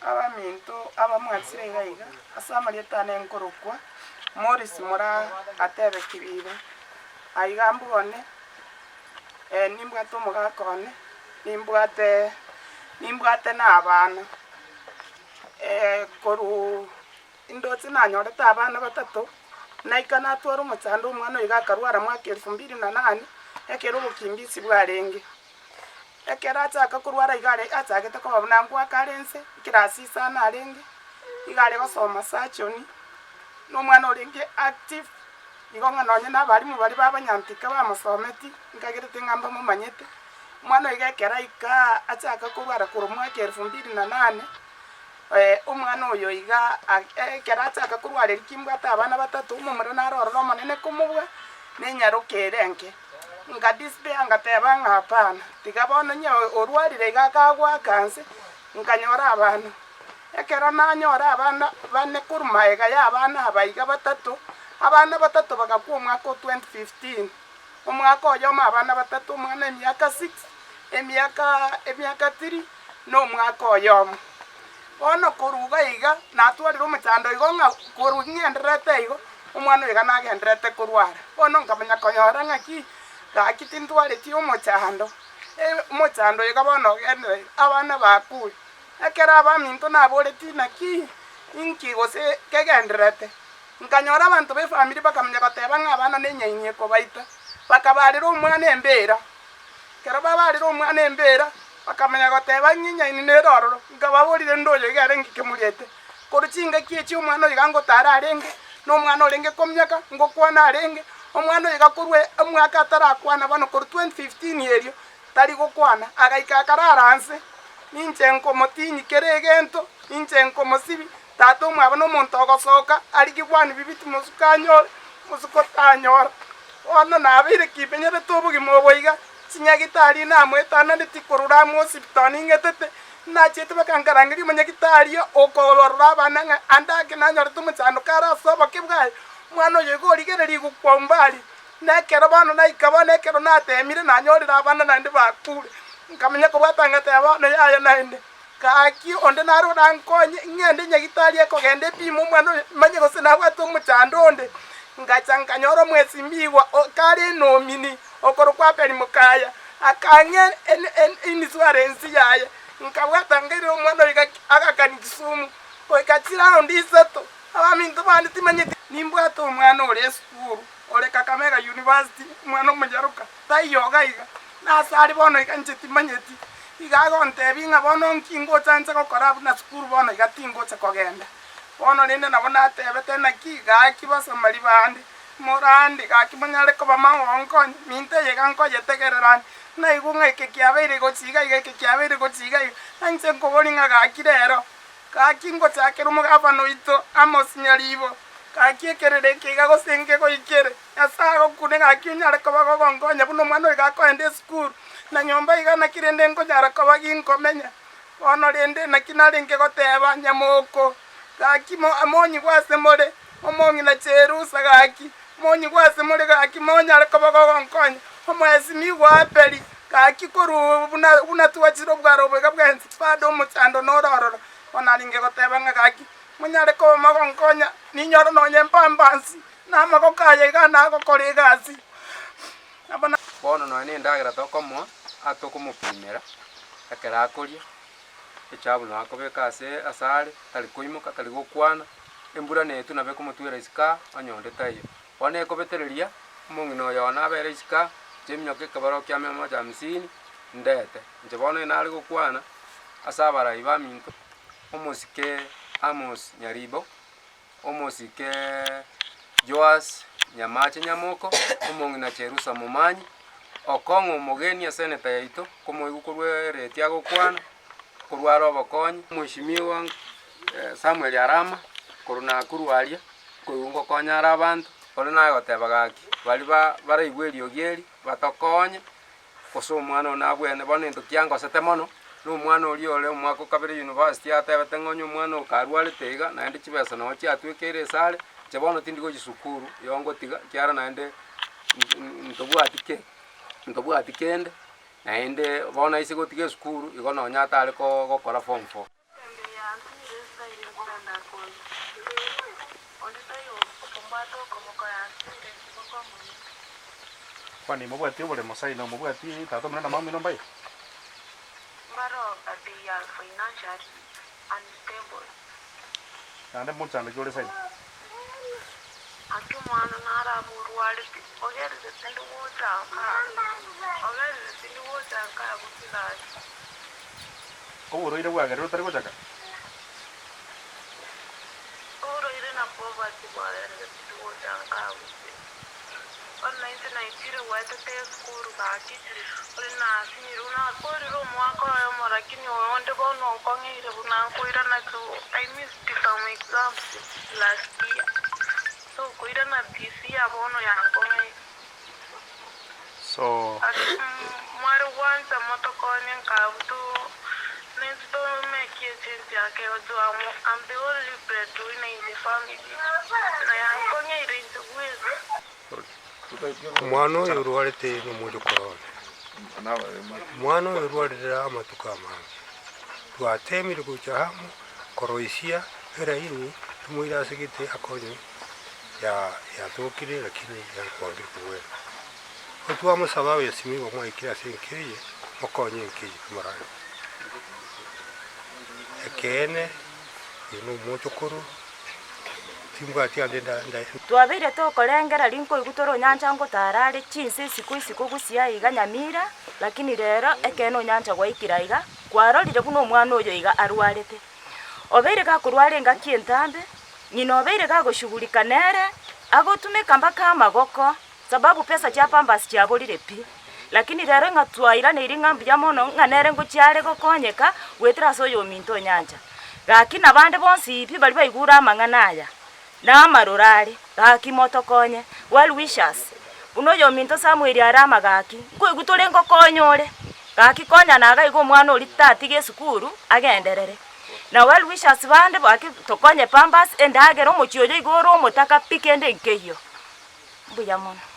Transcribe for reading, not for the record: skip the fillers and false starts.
Abaminto abamwansire iga iga, ase amarieta ane nkorokwa Morris Moraa atebe Kiriba, aiga mbwone, nimbwate omogaka one, nimbwate nimbwate na abana, korwa ndoche nanyorete abana batato, naika natwara omochando omwana oyo iga akarwara mwaka elfu mbili na nane, ekero obokimbisi bwarenge. Ekero achaka korwara iga are achagete koba buna nkoaka are nse, eclass isano arenge, iga are gosoma surgeon, na omwana orenge active, igo ng'a nonye na abalimu baria ba abanyantika bamosometi, nkagerete ng'a mbamomanyete, omwana oyo iga ekero aikaa achaka korwara korwa omwaka elfu mbili na nane, omwana oyo iga ekero achaka korwara erio kimbwate abana batato, omomura naro ororo omonene komobua, na enyaroka ere enke. Nka despair ngateba ng'a hapana, tiga bono onye orwarire iga akagoaka nse, nkanyora abana. Ekero nanyora abana bane korwa magega ya abana aba iga batato, abana batato bagakwa omwaka o 2015, omwaka oyomo abana batato, omwana emiaka six, emiaka emiaka three, na omwaka oyomo. Bono korwa iga iga, natwarire omochando igo ng'a korwa ng'endererete igo, omwana oyo iga nagendererete korwara. Bono nkamanya konyora ng'aki, gaki tintwareti omochando, omochando oyo iga bono ogendererete, abana bakure. Ekero abaminto naboreti naki, inki gose kegendererete, nkanyora abanto ba efamiri bakamanya goteba ng'a abana na enyaini ekobaita, bakabarera omwana embera. Ekero babarire omwana embeera, bakamanya goteeba ng'a enyaini nere ororo. Nkababoria, Rende oyo iga arenge kemuriete? Korwa chingaki echi omwana oyo iga ngotaara arenge, na omwana orenge komiaka, ngokwana arenge, omwana oyo iga korwa omwaka atarakwana bono korwa 2015 erio, tari gokwana, agaika akarara nse, ninche nkomotinyia kera egento, ninche nkomosibia, tata omwabo nomonto ogosoka, arigie bwani bibiti mosuko anyore, mosuko tanyora. Bono nabeire kimenyerete obogima obo iga, chinyagitari namoetananeti korora amo osibitari ning'etete, nachiete bakankarangeria omonyagitari okorora abana ng'a ande ake nanyorete omochando kare ase oboke bwaye, omwana oyo iga origereria kwa umbali. Na ekero bono naika bono ekero nateemire nanyorire abana naende bakure, nkamanya kobwata ngateba bono yaya naende. Gaki onde nare orankonye, ng'ende nyagitari ekogenda epime omwana oyo, manye gose nabwate omochando onde. Ngacha nkanyora omwesimigwa o kare enomini, okorokwa Abeli Mokaya, akang'a insurance yaye, nkabwata nkairera omwana oyo gaki agakani Kisumu, goika chiround isato, abaminto bande timanyeti. Nimbwate omwana ore esukuru, ore Kakamega University, omwana omonyaroka, taiyo iga iga. Nase are bono iga inche timanyeti. Iga agontebia ng'a bono nki ngocha nche gokora buna sukuru bono iga tingocha kogenda. Bono rende nabo natebete naki, gaki basamari bande, morande, gaki monyare koba magonkonye, minto eye iga nkoyetegerera ande. Naigwe ng'a eke kiabeire gochia iga iga, eke kiabeire gochia iga iga, na inche nkoboria ng'a gaki rero, Gaki ngochakera omogabana oito Amos Nyaribo, gaki ekerero eke iga gose nkegoikere. Nyasae agokune gaki onyare koba gogonkonya buna omwana oyo gakoenda esukuru, na nyomba iga naki rende nkonyara koba ginkomenya. Bono rende naki narenge goteba nyamoko, gaki monyigwe ase more, omong'ina Cherusa gaki, monyigwe ase more gaki monyare koba gogonkonya, omoesimigwa Abeli gaki korwa buna buna twachire obwaro obo iga bwensi bado omochando noro ororo. Bono narenge goteba ng'a gaki monyare koba mogonkonya, ninyore nonye mpambansi. Na amaboko aye iga nagokora egasi. Nabo na. Bono nonya nendagera tokomoa, atokomopimera ekero akoria, echabu nabo akobeka ase asare, tari koimoka, tari gokwana, embura netwe nabo ekomotwera isiko aa, onye onde taiyo. Bono ekobetereria, omong'ina oyo one abere isiko aa, inche eminyoka ekebaro kia mia moja hamsini, ndete. Inche bono onye nare gokwana, ase abarai baminto, omosike Amos Nyaribo. Omosike Joas Nyamache Nyamoko, omong'ina Cherusa Momanyi, okong'a omogeni ase eneta yaito, komoigwa korwa ereti agokwana, korwa are obokonyi. Omweshimiwa Samuel Arama, korwa Nakuru aria, koigwa ngokonya are abanto, ore naye goteba gaki, baria baraigwe eriogi eri, batokonye. Gose omwana one abwene, bono egento kiangosete mono, na omwana oria ore omwaka o kabere university atebete ng'a onye omwana oyo karwarete iga, naende chibesa nabo chiatwekeire esare, inche bono tindi gochia sukuru, igo ngotiga ekiagera naende ntobwati ki, ntobwati kende, naende bono aise gotiga esukuru, igo nonye atare ko gokora form four. Embe ya. Yantinyire style nkogenda koyia. Onde taiyo okombwata okoboko yantinyire kiboko mono. Kwani mobwati oboremo saino mobwati tata omino na mama omino mbaye? Mbaro but they are financially unstable. Naende mochandoki ore saino? Ake omwana narabe orwarete, ogerire tindi gocha nka, ogerire tindi gocha nka abwo chigasi. Oborwaire bwagerire otari gochaka? Oborwaire na poverty bwagerire tindi gocha nka abwo pi. Bono nainche naitire goetete esukuru gaki, ore nasinyirwe nakorire omwaka oyomo lakini oyonde bono okong'eire buna nkoirana to I missed some exams last year. So koirana this year bono yankong'eire. So. Ase mware gwancha motokonye nkabu to nintwe tomekie echange ake ojo amo I'm the only breadwinner in the family na yankong'eire inche bweka. Omwana oyo orwarete nomochokoro one. Omwana oyo orwarire amatuko amange. Twatemire gocha amo koroisia eraini tomoire ase gete akonywe yatokire lakini yakwangire kobwena. Igo twamosaba abesimigwa mwaikire ase enka eye mokonye enka eye tomoranye. Ekeene oyo nomochokoro timbwati ande nda nda. Twabeire tokorengera rinkoigwa tore onyancha ngotara are chinse isiko isiko gusii aiga Nyamira, lakini rero ekeene onyancha gwaikire aiga, kwarorire buna omwana oyo iga arwarete. Obeire gakorwara engaki entambe, ng'ina obeire gagoshughulika nere, agotumeka mpaka amagoko, sababu pesa chia pampers chiaborire pi. Lakini rero ng'a twairaneiri ng'a mbuya mono ng'a nere ngochia are gokonyeka, goetera ase oyominto onyancha. Gaki nabande bonsi pi baria baigure amang'ana aya, na amaroro are, gaki motokonye, well wishers, buna oyominto Samuel are ama gaki, nkoigwa tore ngokonya ore, gaki konya naga iga omwana oria tatiga esukuru, agenderere. Na well wishers bande gaki tokonye pampers, endagera omochie oyo iga ore omotaka pi kende nkeiyo. Mbuya mono.